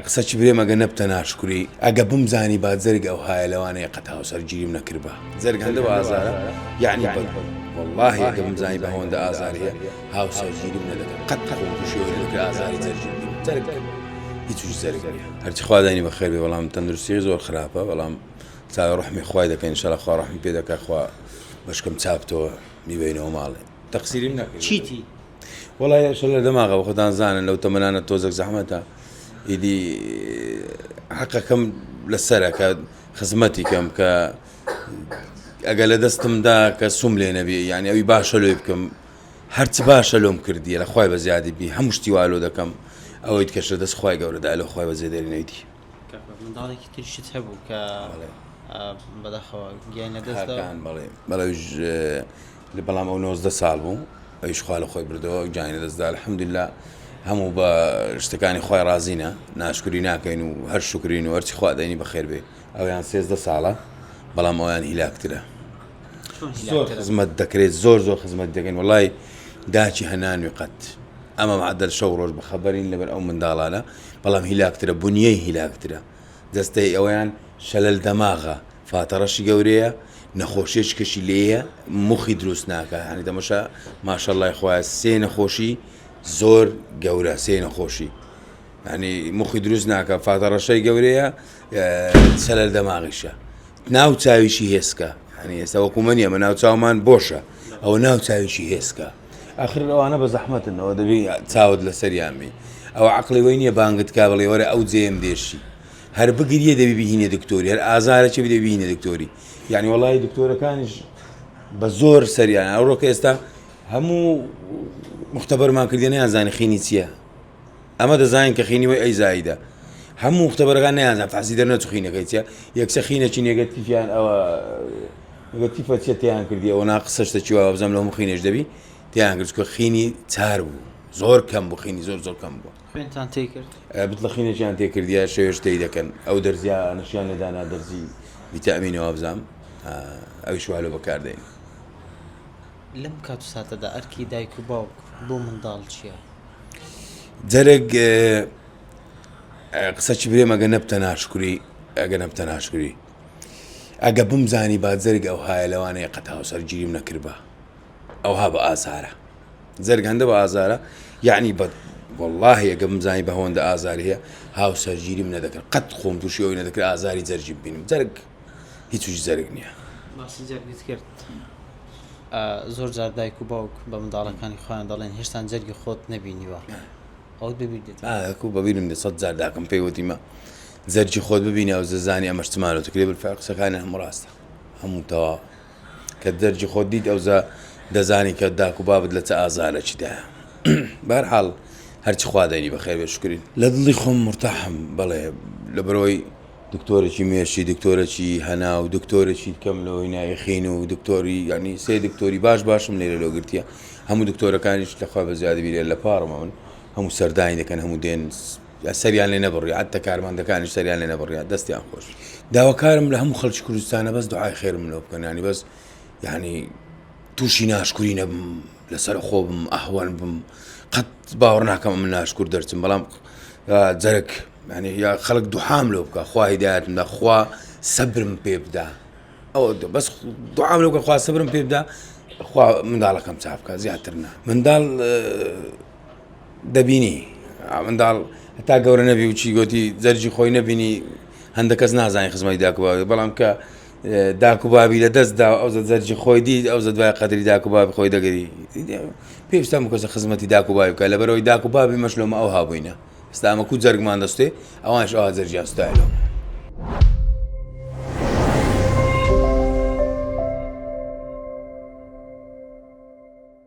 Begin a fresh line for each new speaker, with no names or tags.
قسەچی برێم ئەگە نەبتە ناشکری ئەگە بمزانی با جەرگ ئەوهایە لەوانەیە قەت هاوسەرگیریم نەکردبا جەرگ هەندە بە ئازارە یعنی بە واللهی ئەگە بمزانی بە هەوەندە ئازار هەیە هاوسەرگیریم نەدەکرد قەت خۆم تووشی ئەوەی نەدەکرد ئازاری جەرگی ببینم جەرگ هیچ وش جەرگ نییە هەرچی خوا دانی بەخێر بێ بەڵام تەندروستی زۆر خراپە بەڵام چاوی ڕەحمی خوای دەکەین ان شاء الله خوا ڕەحمی پێ دەکا خوا بەشکم چاپتەوە بیبەینەوە ماڵێ تەقسیریم نەکرد
چیتی
وەڵای ئەشە لە دەماغە بە خۆتان زانن لەو تەمەنانە تۆزێک زەحمەتە ئیدی حەقەکەم لەسەرە کە خزمەتی کەم کە ئەگە لە دەستمدا کە سوم لێ نەبی یعنی ئەوی باشە لۆی بکەم هەرچ باشە لۆم کردیە لە خوای بە زیادی بی هەموو شتی وا لۆ دەکەم ئەوەی کەشە دەست خوای گەورەدا لە خوای بە زێدەری نەیدی
منداڵێکی تریشت هەبوو کە بەداخەوە گیان لەدەستدا
بەڵێ بەڵێ بەڵام ئەو 19 ساڵ بوو ئەویش خوا لە خۆی بردەوە گیانی لەدەستدا الحمدللە هەموو بە شتەکانی خوای ڕازینە ناشکری ناکەین و هەر شکرین و هەرچی خوا دەینی بەخێر بێ ئەویان 13 ساڵە بەڵام ئەویان هیلاکترە زۆر خزمەت دەکرێت زۆر زۆر خزمەت دەکەین وڵی داچی هەنانوی قەت ئەمە معدل شەو ڕۆژ بەخەبەرین لەبەر ئەو منداڵانە بەڵام هیلاکترە بنیەی هیلاکترە دەستەی ئەویان شەلەل دەماغە فاتەڕەشی گەورەیە نەخۆشیەکی کەشی لێیە موخی دروست ناکا یانی تەمەشا ماشەڵای خوایە سێ نەخۆشی زۆر گەورە سێ نەخۆشی ینی مخی دروست ناکە فاتەڕەشەی گەورەیە سەلەر دەماغیشە ناو چاویشی هێسکە هەنی ئێستا وەکو منی ئەمە ناو چاومان بۆشە ئەوە ناو چاویشی هێسکە ئەخر ئەوانە بە زەحمەتن ئەوە دەبی چاوت لەسەریان بی ئەوە عقلی وەی نییە بانگت کا بڵێ وەرە ئەو جێم دێشی هەر بگریە دەبی بهینە دکتۆری هەر ئازارەکی بدە بینە دکتۆری یعنی وەڵی دکتۆرەکانیش بە زۆر سەریان ئەوڕۆکە ئێستا هەموو مختبەرمان کردی نیانزانی خینی چییە ئەمە دەزانین کە خینی وی ئەی زایدە هەموو مختبەرەکان نیانزان فاسی دەرنەچوو خینەکەی چیە یەکسە خینەکی نێگەتیفیان ئەوە نێگەتیفە چیە تیان کردی ئەوە ناقسە شتە چیوە بزانم لە هەموو خینێش دەبی تیان کرد چونکە خینی چار بوو زۆر کەم بوو خینی زۆر زۆر کەم بوو
خوێنتان تێ کرد؟
بتڵە خینێکیان تێ کردیە شەوێش تێی دەکەن ئەو دەرزیا نەشیان لێدانا دەرزی ڤیتامینە وابزانم ئەویش وا لۆ بەکاردێن.
لەم کات و ساتەدا ئەرکی دایک و باوک بۆ منداڵ چییە؟
جەرگ قسەچی برێم ئەگە نەبتە ناشکری ئەگە نەبتە ناشکری ئەگە بمزانی با جەرگ ئەوهایە لەوانەیە قەت هاوسەرگیریم نەکردبا ئەوها بە ئازارە جەرگ هەندە بە ئازارە یعنی بە واللهی ئەگە بمزانی بە هەوەندە ئازاری هەیە هاوسەرگیریم نەدەکرد قەت خۆم تووشی ئەوی نەدەکرد ئازاری جەرگی ببینم جەرگ هیچ وش جەرگ نییە.
باسی جەرگت کرد زۆر جار دایک و باوک بە منداڵەکانی خۆیان دەڵێن هێشتان جەرگی خۆت نەبینیوە ئەوت بەبیر دێت
ئاکو بەبیرم دێت سەد جار داکم پێی وتیمە جەرگی خۆت ببینە ئەو زەزانی ئەمەش چمانەوە تکرێ بالفعل قسەکانی هەموو ڕاستە هەموو تەواو کە دەرگی خۆت دیت ئەوجا دەزانی کە داک و بابت لە چ ئازارێکیدایە بەهەرحاڵ هەرچی خوا دەینی بەخێر بێ شکرین لە دڵی خۆم مرتاحم بەڵێ لە بەرەوەی دکتۆرێکی مێشی دکتۆرێکی هەنا و دکتۆرێکی کەم لەوەی نایخین و دکتۆری ینی سێ دکتۆری باش باشم لێرە لۆ گرتیە هەموو دکتۆرەکانیش لەخوا بە زیادی بیرێ لە پاڕمە من هەموو سەردانی دەکەن هەموو دێن سەریان لێ نەبڕی حەتتا کارمەندەکانیش سەریان لێ نەبڕی دەستیان خۆش داواکارم لە هەموو خەڵکی کوردستانە بەس دوعای خێرم لۆ بکەن ینی بەس یعنی تووشی ناشکوری نەبم لەسەر خۆ بم ئەهوەن بم قەت باوەڕ ناکەم من ناشکور دەرچم بەڵام جەرگ ینی یا خەڵک دوحام لۆ بکە خوا هیدایەتم دا خوا سەبرم پێ بدا ئەو بەس دوعام لۆ بکە خوا سەبرم پێ بدا خوا منداڵەکەم چاپ بکە زیاتر نا منداڵ دەبینی منداڵ هەتا گەورە نەبی و چی گوتی جەرگی خۆی نەبینی هەندە کەس نازانانی خزمەتی داک و باوی بەڵام کە داک و بابی لە دەست دا ئەو جەرگی خۆی دیت ئەو دوای قەدری داک و بابی خۆی دەگری پێویستە کەسە خزمەتی داک و باوی بکە لەبەرەوەی داک و بابی مەشلۆمە ئەو هابووینە ئێستا ئەمە کو جەرگمان دەستێ ئەوانش ئەوها جەرگیان ستایلەوە.